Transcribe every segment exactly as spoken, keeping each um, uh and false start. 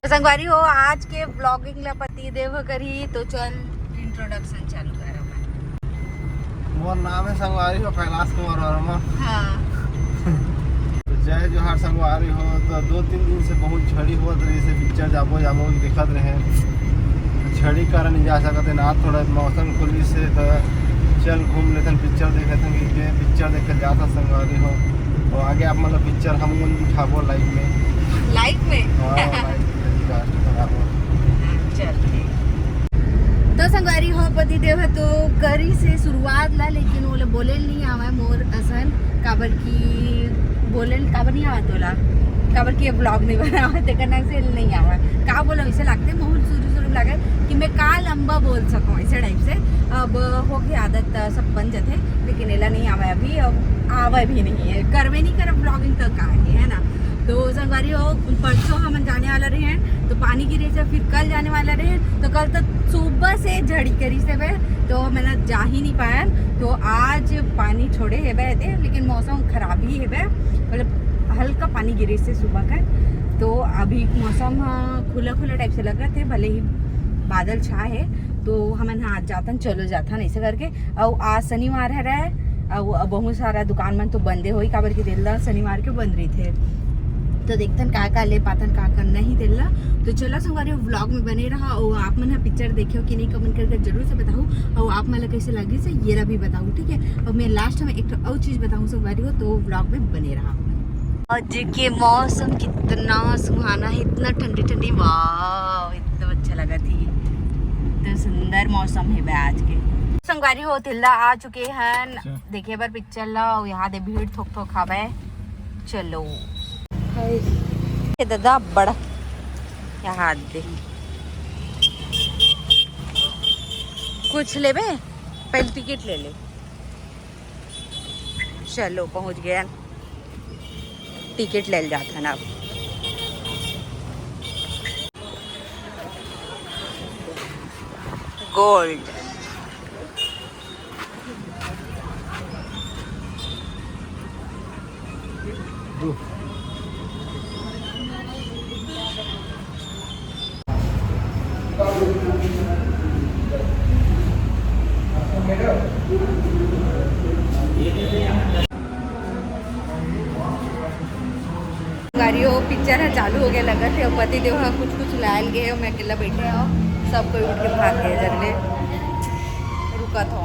संगवारी हो, आज के vlogging ला पति देव करी, तो चल introduction चालू कर अपन। मोर नाम है संगवारी हो कैलाश कुमार वर्मा। हाँ। तो जय जोहार संगवारी हो। तो दो तीन दिन से बहुत झड़ी होत रहिस हे, पिक्चर जाबो जाबो देखत रहे, झड़ी कारण नहीं जा सकत हे ना। थोड़ा मौसम खुलिस हे तो चल घूम लेथन, पिक्चर देख लेथन, कि पिक्चर देखे जात हन संगवारी हो। तो आगे आप मतलब पिक्चर हम मन दिखाबो लाइव में। लाइव में? हाँ, लाइव में telecast कराबो। चल ठीक। तो संगवारी हो, पति देव ह तो करिस हे शुरुआत ला, लेकिन ओला बोले नहीं आवे मोर असन, काबर कि बोले काबर नहीं आवे तोला, काबर कि ये vlog नहीं बनावे, तेकर नाम से नहीं आवे। का बोला, वैसे लगते बहुत शुरू शुरू लगे कि मैं का लंबा बोल सकूं, ऐसे टाइप से। अब हो गई आदत, सब बन जाते, लेकिन एला नहीं आवे अभी, अब आवे भी नहीं है, करवे नहीं करब vlogging तो का है, है ना। तो संगवारी हो, परसों हमन जाने वाला रहे हैं, तो पानी गिरे से फिर कल जाने वाला रहे, तो कल तो सुबह से झड़ी करिस हे बे, तो हमन जा ही नहीं पायन। तो आज पानी छोड़े हे बे, लेकिन मौसम खराब ही हे बे, मतलब हल्का पानी गिरिस हे सुबह का। तो अभी मौसम, हाँ, खुला खुला टाइप से लगत हे, भले ही बादल छा है। तो हमन हाँ आज जाथन, चलो जाथन ऐसे करके। अउ आज शनिवार हरय, अउ बहुत सारा दुकान मन तो बंदे होई, काबर कि तेला शनिवार के बंद रहिथे। तो देखथन का का ले पाथन, का का नहीं तेला। तो चलो संगवारी हो, vlog में बने रहा। अउ आप मन ह पिक्चर देखे हो कि नहीं, comment करके जरूर से बताओ। अउ आप मन ला कैसे लगिस हे, ये ला भी बताओ, ठीक है। और मैं last में एक ठो और चीज बताऊँ संगवारी हो, तो vlog में बने रहा। आज के मौसम कितना सुहाना है, इतना ठंडी ठंडी, वाह, एकदम अच्छा लगा थी। तो सुंदर मौसम है बे आज के। संगवारी हो, तेला आ चुके हैं अच्छा। देखे बर पिक्चर ला, अउ यहाँ दे भीड़ थोक थोक हवे। चलो। हाय। ये दादा बड़ा यहाँ दे। कुछ लेबे? पहले टिकट ले ले। चलो, पहुँच गए। टिकट ले जाथन अब। गोल्ड। गाड़ी हो, पिक्चर ह चालू हो गया लगत हे। पति देव ह कुछ कुछ लायल गए हे, मैं अकेला बैठे हो, सब कोई उठ के भाग गए जगले। रुका था।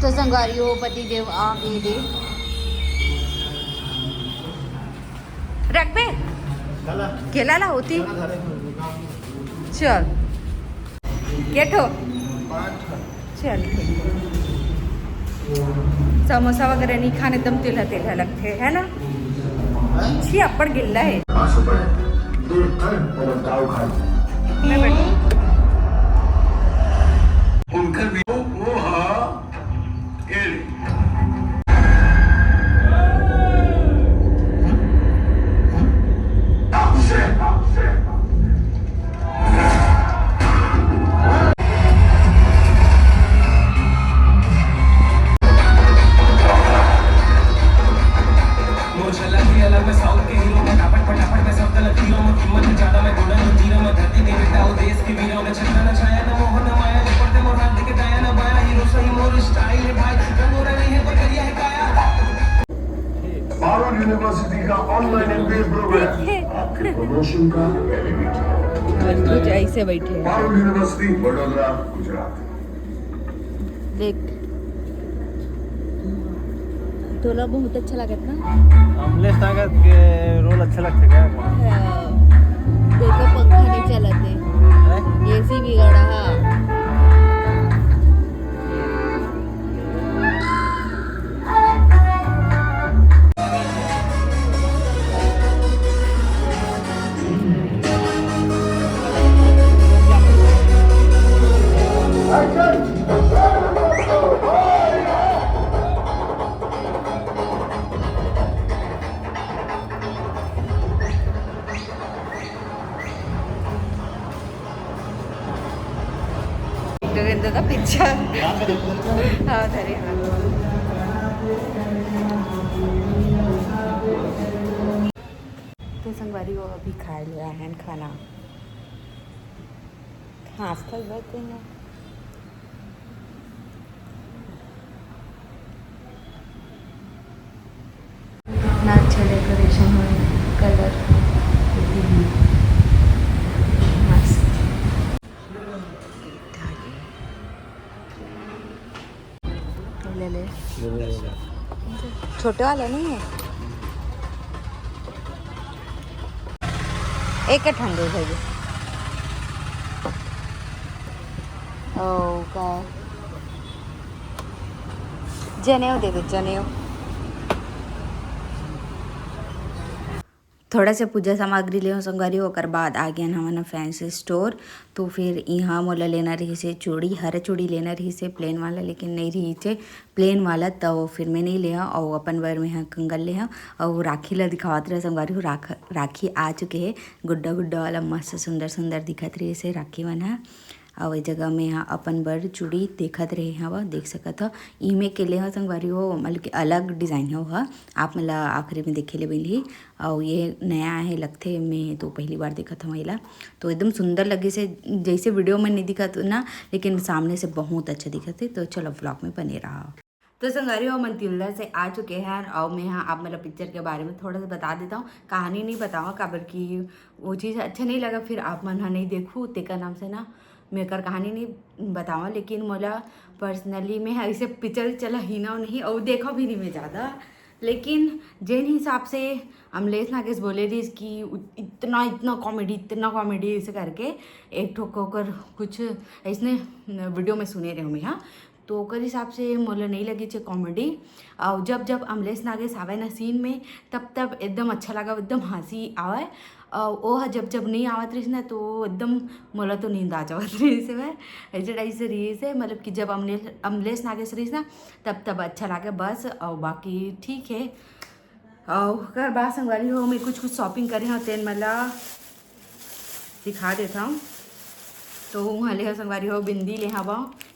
तो संगवारी हो, पति देव आ गए दे। रखबे? केला ला होती। चल। के ठो? चल, ठीक। समोसा वगैरह नहीं खाने, एकदम तेलहा तेलहा लगते है ना। छी, अब्बड़ गिल्ला है। मैं बैठू। उनकर भी वो, वो हाँ। पारुल यूनिवर्सिटी का ऑनलाइन एमबीए प्रोग्राम आपके प्रमोशन का एलिमेंट है। कुछ ऐसे बैठे हैं। पारुल यूनिवर्सिटी, वडोदरा, गुजरात। देख, तोला बहुत अच्छा लागत ना? अमलेश नागर के रोल अच्छा लगथे का? हाँ। देखो, पंखा नहीं चलत हे। हैं? एसी बिगड़ा हा। तो इन दोनों पिक्चर। हाँ, धरे हाथ। संगवारी हो, अभी खाए ले आए हैं खाना। खास कर बात है ना। इतना अच्छा डेकोरेशन हो, कलर मस्त। ले ले। छोटे वाला नहीं है। एक ठंडे भैया। ओ का जनेऊ दे दे, जनेऊ। थोड़ा से पूजा सामग्री ले संगवारी, ओकर बाद आ गए हमन फैंसी स्टोर। तो फिर यहाँ मोला लेना रहिस हे चूड़ी, हरा चूड़ी लेना रहिस हे प्लेन वाला, लेकिन नहीं रहिस हे प्लेन वाला, तो फिर मैं नहीं ले हव। और अपन बर में ह कंगन ले हव। और राखी ला दिखावत रहे संगवारी हो, राख राखी आ चुके हे, गुड्डा गुड्डा वाला मस्त सुंदर सुंदर दिखत रहिस हे राखी मन ह। और ये जगह में ह अपन बर चूड़ी देखत रहे हव, देख सकत हव। इमे के ले हव संगवारी हो, मतलब कि अलग डिजाइन हे ओह, आप मन ला आखिरी में देखे ले मिलही। और ये नया हे लगथे, मैं तो पहली बार देखत हव एला। तो एकदम सुंदर लगिस हे, जैसे वीडियो में नहीं दिखत ना, लेकिन सामने से बहुत अच्छा दिखत हे। तो चलो ब्लॉग में बने रहा। तो संगवारी हो, मन तिल्दा से आ चुके हैं और मैं यहाँ आप मतलब पिक्चर के बारे में थोड़ा सा बता देता हूँ। कहानी नहीं बताऊँ, काबर कि वो चीज़ अच्छा नहीं लगा, फिर आप मन ह नहीं देखू, तेकर नाम से ना मैं एकर कहानी नहीं बताऊँ। लेकिन मोला पर्सनली में ऐसे पिक्चर चला ही ना नहीं, और देखा भी नहीं मैं ज़्यादा। लेकिन जेन हिसाब से अमलेश नागेश बोले रहिस कि उ-, इतना, इतना कॉमेडी, इतना कॉमेडी, ऐसे करके एक ठो ओकर कुछ ऐसने वीडियो में सुने रहे मैं, हाँ। तो ओकर हिसाब से मोला नहीं लगी छे कॉमेडी। और जब जब अमलेश नागेश आवे ना सीन में, तब तब एकदम अच्छा लगा, एकदम हंसी आवे। और वो ह जब जब नहीं आवत रहिस ना, तो एकदम मोला तो नींद आ जावत रहिस हे। ऐसे टाइप से रहिस हे, मतलब कि जब अमलेश, अमलेश नागेश रहिस ना, तब तब अच्छा लगे बस। और बाकी ठीक है। और ओकर बाद संगवारी हो, मैं कुछ कुछ शॉपिंग करे हव, तेन मन ला दिखा देता हूँ। तो वहाँ ले हव संगवारी हो, बिंदी ले हव,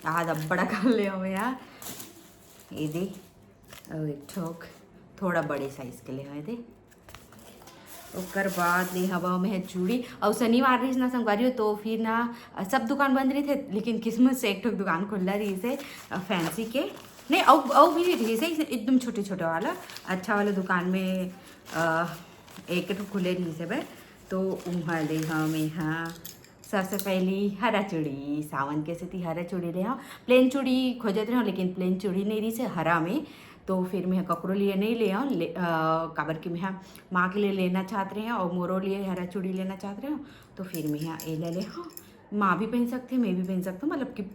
आज अब्बड़ अकन ले हव यार। ये दे, और एक ठोक थोड़ा बड़े साइज के ले हव, ये दे। ओकर बाद ले हव मैं चूड़ी, और शनिवार रहिस ना संगवारी हो, तो फिर ना सब दुकान बंद रहिथे, लेकिन किस्मत से एक ठोक दुकान खुल्ला रहिस हे फैंसी के। नहीं, अउ अउ भी रहिस हे एकदम छोटे छोटे वाला, अच्छा वाला दुकान में अ, एक ठो खुले रहिस हे बे। तो उहाँ ले हव मैं हा सबसे पहली हरा चूड़ी, सावन के सेती हरा चूड़ी ले हव। प्लेन चूड़ी खोजत रहे हव, लेकिन प्लेन चूड़ी नहीं रहिस हे हरा में, तो फिर मैं ककरो लिए नहीं ले हव, ले, अ, काबर कि मैं हा माँ के लिए लेना चाहत रहे हव और मोरो लिए हरा चूड़ी लेना चाहत रहे हव, तो फिर मैं हा एला ले हव। माँ भी पहन सकथे, मैं भी पहन सकथव, मतलब कि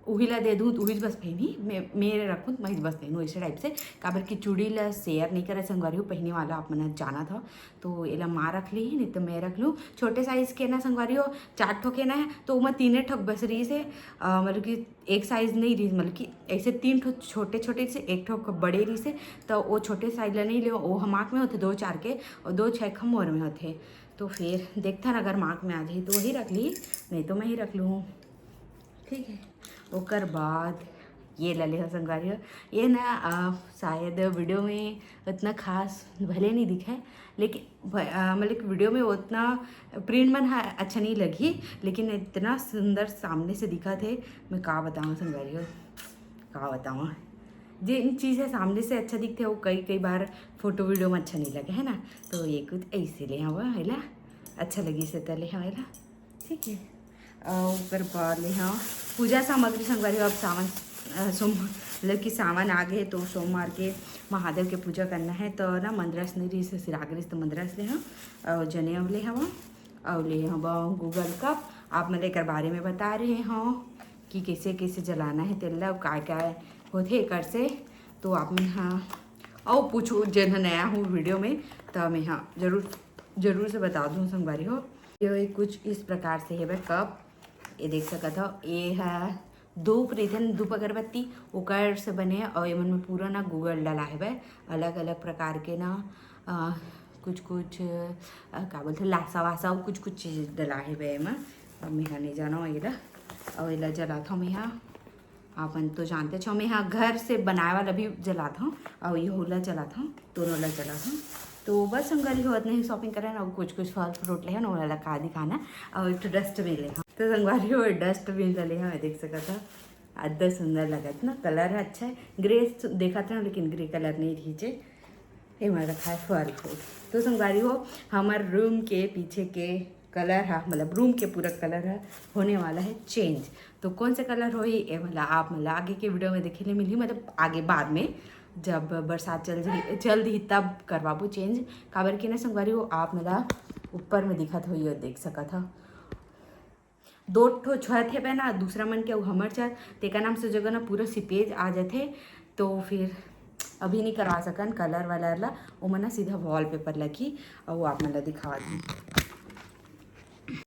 उही ला दे दूँ, उही बस पहनी, मैं, मेरे रखूँ, मैं बस पहनूँ, ऐसे टाइप से। काबर कि चूड़ी ला शेयर नहीं करे संगवारी हो, पहने वाला आप मन जानत हव, तो एला माँ रख ली, नहीं तो मैं रख लूँ। छोटे साइज के ना संगवारी हो, चार ठो के ना है, तो ओमा तीने ठो बस रहिस हे, अ, मतलब कि एक साइज नहीं रहिस, मतलब कि ऐसे तीन ठो छोटे छोटे से, एक ठो बड़े रहिस हे, तो वो छोटे साइज ला नहीं ले, वो हमाक में होथे दो चार के, और दो छः खमोर में होथे। तो फिर देखथन, अगर माक में आ जाही तो वही रख ली, नहीं तो मैं ही रख लूँ। ठीक है, ओकर बाद ये ला ले हव संगवारी हो। ये ना, अ, शायद वीडियो में उतना खास भले नहीं दिखे, लेकिन भ-, अ, मतलब कि वीडियो में उतना प्रिंट मन ह अच्छा नहीं लगही, लेकिन इतना सुंदर सामने से दिखत हे, मैं का बताऊँ संगवारी हो, का बताऊँ। जे चीज़ है सामने से अच्छा दिखथे, वो कई कई बार फोटो वीडियो में अच्छा नहीं लगे, है ना। तो ये कुछ ऐसे ले हव, है ला, अच्छा लगिस हे त ले हव, है ला। ठीक है, अउ ओकर बाद ले हाँ, पूजा सामग्री संगवारी हो, अब सावन, अ, सोम, मतलब कि सावन आ गए, तो सोमवार के महादेव के पूजा करना है, तो ना मंदरस नहीं रहिस, सिराग रहिस, तो मंदरस ले हाँ, अउ जनेऊ ले हवा, अउ ले हवा Google Cup। आप मन एकर बारे में बता रहे हो कि कैसे कैसे जलाना है तेल ला, अउ काय काय होथे एकर से, तो आप मन हाँ, अउ पूछू जेन ह नया हो वीडियो में, तो मैं हाँ जरूर, जरूर से बता दूँ संगवारी हो। ये कुछ इस प्रकार से हेबे कप, ये देख सकत हो, ये है धूप रहिथे न, धूप अगरबत्ती, ओकर से बने हे। और एमन में पूरा ना Google डला हेबे, अलग अलग प्रकार के ना, अ, कुछ कुछ, अ, का बोलथे, लासा वासा, अउ कुछ कुछ चीज डला हेबे एमा। अब मैं हा नहीं जानव एला। और एला जलात हव मैं हा, आप मन तो जानते छो, मैं हा घर से बनाए वाला भी जलात हव और ये होला जलात हव, दोनों ला जलात हव। तो बस संगवारी हो, अतना ही shopping करे ना, कुछ कुछ फल फ्रूट ले हन, ओला का दिखाना, अउ एक ठो डस्टबिन ले हन। तो संगवारी हो, डस्टबिन ला ले हन, देख सकत हव, अतना सुंदर लगत ना, कलर ह अच्छा है, ग्रे देखत हन, लेकिन ग्रे कलर नहीं रहिचे, एमा रखा है फल फ्रूट। तो संगवारी हो, हमर रूम के पीछे के कलर हा, मतलब रूम के पूरा कलर हा होने वाला है चेंज। तो कौन से कलर होही, ए मतलब आप मतलब आगे के वीडियो में देखे ले मिलही, मतलब आगे बाद में जब बरसात चल जाही, चल दिही तब करवाबो चेंज। काबर कि ना संगवारी हो, आप मतलब ऊपर में दिखत होही, देख सकत हव, दो ठो छत हे ना दूसरा मन के, अउ हमर छत, तेकर नाम से जगह ना पूरा सिपेज आ जाथे। तो फिर अभी नहीं करवा सकन कलर वलर ला, ओमन ना सीधा वॉलपेपर लगही। अउ आप मन ला दिखावत हन,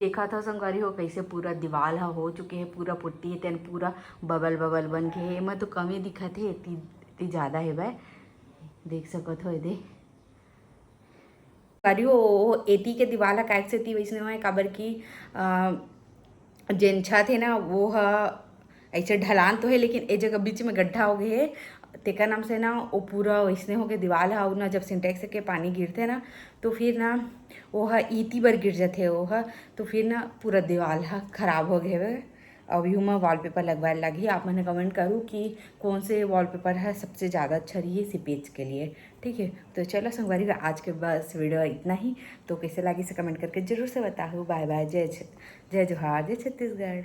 देखत हव संगवारी हो, कैसे पूरा दीवाल ह हो चुके हे, पूरा पुट्टी हे, तेन पूरा बबल बबल बन के हे। एमा तो कमे दिखत हे, एती, एती ज्यादा हेवय, देख सकत हव एदे। संगवारी हो, ओ एती के दीवाल ह काहे सेती वैसने होय, काबर कि अ, जेन छत हे ना, वो ह ऐसे ढलान तो हे, लेकिन ए जगह बीच में गड्ढा हो गए हे, तेकर नाम से ना वो पूरा वैसने हो गए दीवाल ह। अउ ना जब सिंटेक्स के पानी गिरथे ना, तो फिर ना वो ह ईती बर गिर जाथे वो ह, तो फिर ना पूरा दीवाल ह खराब हो गए हे। अब यू में वॉलपेपर लगवाए लगही। आप मन कमेंट करू कि कौन से वॉलपेपर है सबसे ज़्यादा अच्छा रही सिपेज के लिए, ठीक है। तो चलो संगवारी हो, आज के बस वीडियो इतना ही। तो कैसे लगी से कमेंट करके जरूर से बताओ। बाय बाय, जय छ-, जय जोहार, जय छत्तीसगढ़।